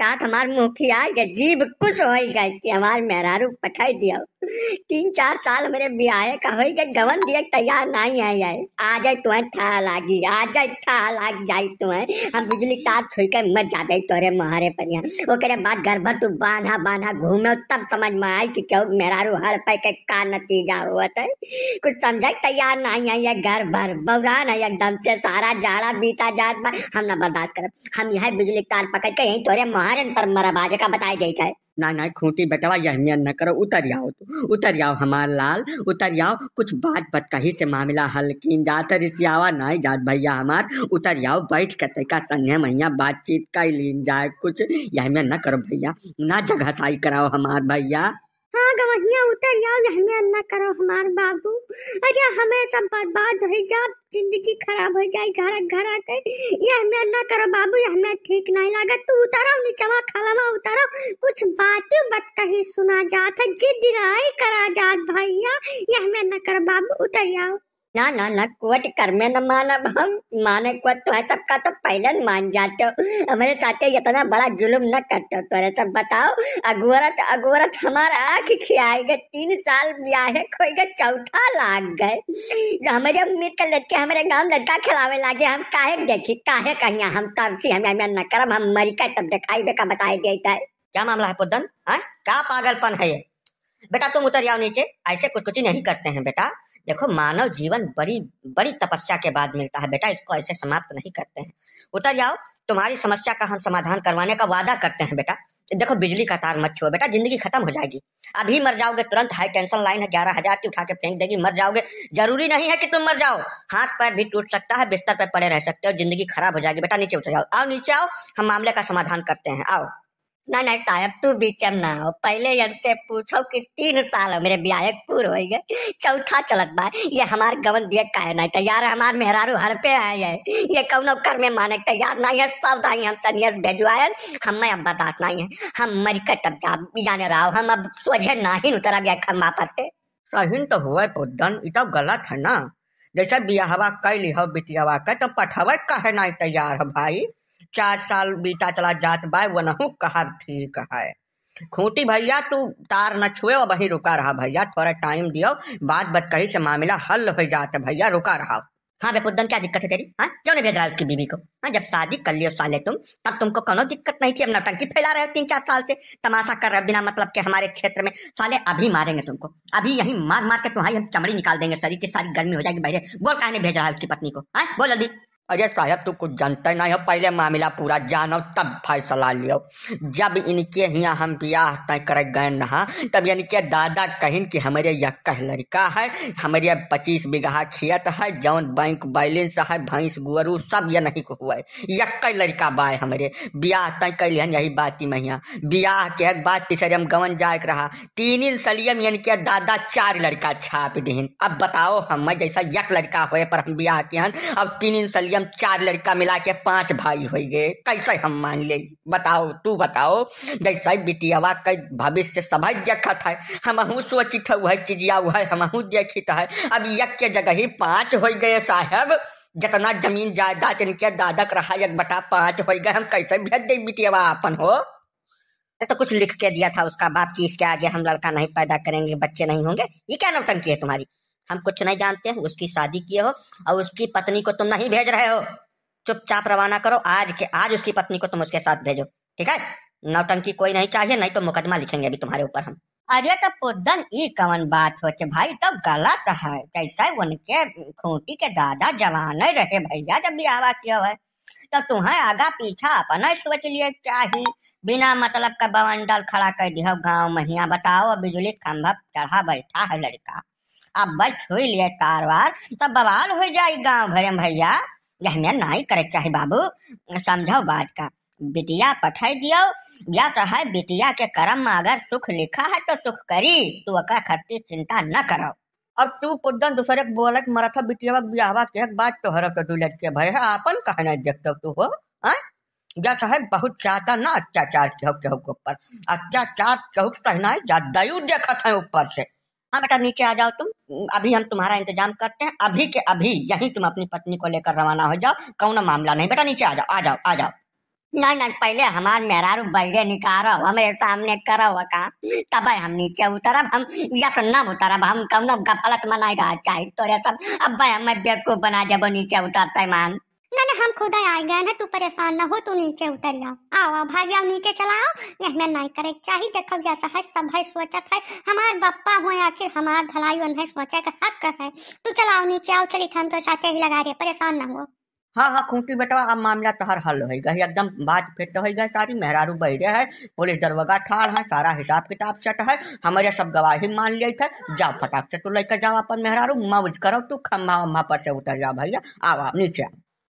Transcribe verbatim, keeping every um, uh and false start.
साथ हमार मुखिया के जीभ खुश होइ गए कि हमार मेहरारू पठाई दियो। तीन चार साल हमरे बियाहे का होइ गए, गवन दिए तैयार नाहीं है। आ जाए तुहैं ठा लागी, आ जाए ठा लाग जाई तुहैं। हम बिजली तार छुई के मर जाबे तोरे मोहरे पर यहाँ। ओकरे बाद घर भर तू बान्हा बान्हा घूमे, तब समझ में आई कि केहू मेहरारू हड़पे के का नतीजा होत है। कुछ समझे तैयार नाहीं है, ये घर भर बौरान है एकदम से, सारा जाड़ा बीता जात बा। हम ना बर्दाश्त करब, हम यह बिजली तार पकड़ के यहीं तोरे मोहरन पर मरब, आज का बताई देत है। ना ना खूंटी बेटवा, यह मेहनत न करो, उतर आओ तू, उतर आओ हमार लाल, उतर आओ। कुछ बात बतकही से मामला हल कीन जात, रिसियावा नाहीं जात भइया हमार, उतर आओ, बैठ के तैका संगे महिया बातचीत कइ लीन जाए कुछ। यह मेहनत न करो भइया, ना जगहसाई कराओ हमार भइया। हाँ गवहिया, उतर आओ, यह मेहनत न करो हमार बाबू। अरे हमें सब बर्बाद होइ जात, जिंदगी खराब होइ जाए, घर घर के। यह मेहनत न करो बाबू, यह मेहनत ठीक नाहीं लागत। तू उतरो नीचवा, खलवा उतरो, कुछ बातें बतकही सुना जात है, जिद नाहीं करा जात भइया। यह मेहनत न करो बाबू, उतर आओ। ना ना ना, कोट कर में न मानब हम, माने कोट तो है, सबका तो पहले न मान जाते हो। हमरे साथे इतना बड़ा जुलुम न करते हो। तोरे सब बताओ, अगोरत अगोरत हमार आँख खियाए गए, तीन साल ब्याहे खोई गए, चौथा लाग गए। जो हमरे उम्र के लड़के हमरे गाँव लड़का खेलावे लागे, हम काहे देखी, काहे कहिया हम तरसी, हम एहमे न करब, हम मरी का तब देखाई बेका बताए देता है। क्या मामला है पुद्दन? हाँ, क्या पागलपन है ये? बेटा तुम उतर जाओ नीचे, ऐसे कुछ कुछ नहीं करते हैं बेटा। देखो मानव जीवन बड़ी बड़ी तपस्या के बाद मिलता है बेटा, इसको ऐसे समाप्त नहीं करते हैं। उतर जाओ, तुम्हारी समस्या का हम समाधान करवाने का वादा करते हैं बेटा। देखो बिजली का तार मत छुओ बेटा, जिंदगी खत्म हो जाएगी। अभी मर जाओगे तुरंत, हाई टेंशन लाइन है ग्यारह हजार की, उठा के फेंक देगी, मर जाओगे। जरूरी नहीं है कि तुम मर जाओ, हाथ पैर भी टूट सकता है, बिस्तर पे पड़े रह सकते हो, जिंदगी खराब हो जाएगी बेटा। नीचे उतर जाओ, आओ नीचे आओ, हम मामले का समाधान करते हैं, आओ। ना ना साहब, तू बीच में ना आओ, पहले इनसे पूछो कि तीन साल हमरे ब्याहे पूर होइ गए, चौथा चलत बा, ये हमार गवन दिए काहे नाहीं तैयार, हमार मेहरारू हड़पे आए है, ये कौनो कर में माने तैयार नाहीं है। सब दाई हम सनियस भेजवाए, हमें अब बर्दाश्त नाहीं है, हम मरी के तब जाब, ई जाने रहो, हम अब सोझे नाहीं उतरब ये खम्बा पर से। सही तो हुए पुद्दन, ई तो गलत है ना। जैसे बियाहवा कइ लिहो बिटियावा के, तो पठावे काहे नाहीं तैयार हो भाई? चार साल बीता चला जात बा, वनहु कहब ठीक है। खूंटी भइया, तू तार न छुए, वहीं रुका रहा भइया, थोड़ा टाइम दियो, बात बतकही से मामला हल होइ जात है भइया, रुका रहा। हाँ बे पुद्दन, क्या दिक्कत है तेरी? हाँ, क्यों नहीं भेज रहा है उसकी बीवी को? हाँ, जब शादी कर लियो साले तुम, तब तुमको कोनो दिक्कत नहीं थी। अब नौटंकी फैला रहे हो तीन चार साल से, तमाशा कर रहे हो बिना मतलब के हमारे क्षेत्र में। साले अभी मारेंगे तुमको, अभी यहीं मार मार के तुम्हारी हम चमड़ी निकाल देंगे, शरीर की सारी गर्मी हो जाएगी बहरे। बोल काहे नहीं भेज रहा है उसकी पत्नी को? हाँ, बोल जल्दी। अरे साहब, तू कुछ जानते नहीं हो, पहले मामला पूरा जानो तब फैसला लियो। जब इनके हियाँ हम ब्याह तय करे गए नहा, तब इनके दादा कहिन कि हमरे यक्कह लड़का है, हमरे पच्चीस बीघा खेत है, जौन बैंक बैलेंस है, भैंस गोरू सब ये नहीं को हुआ है, यक्कह लड़का बाय हमरे। ब्याह तय कैलिहन यही बाती महिया, ब्याह के एक बाद तीसरे हम गवन जाए के रहा, तीन सलियम इनके दादा चार लड़का छाप दिहिन। अब बताओ, हम जैसा एक लड़का होए पर हम ब्याह किहन, अब तीन सलियम चार लड़का मिला के पांच भाई होइ गए, कैसे हम मान ले? बताओ, तू बताओ। जैसे बिटियावा के भविष्य सभई देखत है, हमहू सोचित है, वह चीजिया वह हमहू देखित है। अब एक के जगह ही पांच होइ गए साहब, जितना जमीन जायदाद इनके दादा के रहा, एक बटा पांच होइ गए, हम कैसे भेज दे बिटियावा आपन हो? ये तो कुछ लिख के दिया था उसका बाप कि इसके आगे हम लड़का नहीं पैदा करेंगे, बच्चे नहीं होंगे। ये क्या नौटंकी है तुम्हारी? हम कुछ नहीं जानते हैं, उसकी शादी किए हो और उसकी पत्नी को तुम नहीं भेज रहे हो। चुपचाप रवाना करो, आज के आज उसकी पत्नी को तुम उसके साथ भेजो, ठीक है? नौटंकी कोई नहीं चाहिए, नहीं तो मुकदमा लिखेंगे अभी तुम्हारे ऊपर हम। अरे तो पुद्दन, ई कवन बात होत है भाई, तो गलत है। जैसे उनके खूंटी के दादा जवाने रहे भइया जब बियाहवा कियो है, तो तुहें आगा पीछा अपना सोच लिए चाही। बिना मतलब का बवंडल खड़ा कर दिहो गाँव महिया। बताओ, बिजुली खंभा चढ़ा बैठा है लड़का, अब बस छुई लिए तार वार, तब बवाल होइ जाई गाँव भरे में भइया। यह में नाहीं करे के चाही बाबू, समझो बात का। बिटिया पठाई दियो, या तो है बिटिया के करम में अगर सुख लिखा है तो सुख करी, तू ओकरा खातिर चिंता न करो। अब तू पुद्दन दूसरे के बोले के मरत हो, बिटिया के बियाहवा के एक बात तो हरो तो दू लड़के भय है, आपन कहे नहीं देखते तू हो, हैं? या तो है बहुत ज्यादा ना अत्याचार केहू केहू के ऊपर, अत्याचार केहू के सहनाई जा दयू देखत है ऊपर से। हाँ बेटा, नीचे आ जाओ तुम, अभी हम तुम्हारा इंतजाम करते हैं, अभी के अभी यहीं तुम अपनी पत्नी को लेकर रवाना हो जाओ, कौनो मामला नहीं बेटा, नीचे आ जाओ, आ जाओ, आ जाओ। नहीं, नहीं, पहले हमार मेहरारू बहिरे निकारो, हमरे सामने करो का, तबे हम नीचे उतरब। हम यस न उतरब, हम कौनो गफलत में नहीं रह चाही तोरे सब। अब हमें बेवकूफ बना देबो नीचे उतरते मान। नहीं, नहीं, हम खुद आइ गए हैं, तू परेशान न हो, तू नीचे उतर जाओ। आओ, आओ, भाग जाओ, नीचे चलाओ, यह में नहीं करे के चाही। देखो, जैसा है, सब है, सोचत है, हमार बप्पा हुए, आखिर हमार भलाई उन्हें सोचे के हक है। तू चलाओ नीचे, आओ, चली, हम तो साथे ही लगा रहे, परेशान न हो। हाँ, हाँ, खूंटी बेटवा, अब मामला तोहर हल होइ गए, एकदम बात फिट होइ गए सारी। मेहरारू बहिरे है, पुलिस दरोगा ठाड़ है, सारा हिसाब किताब सेट है, हमारे सब गवाही मान लिया था। जाओ, फटाक से तू लेके जाओ अपन मेहरारू, मौज करो तू, खम्भा वम्भा पर से उतर जाओ भैया, आओ, आओ, नीचे आओ।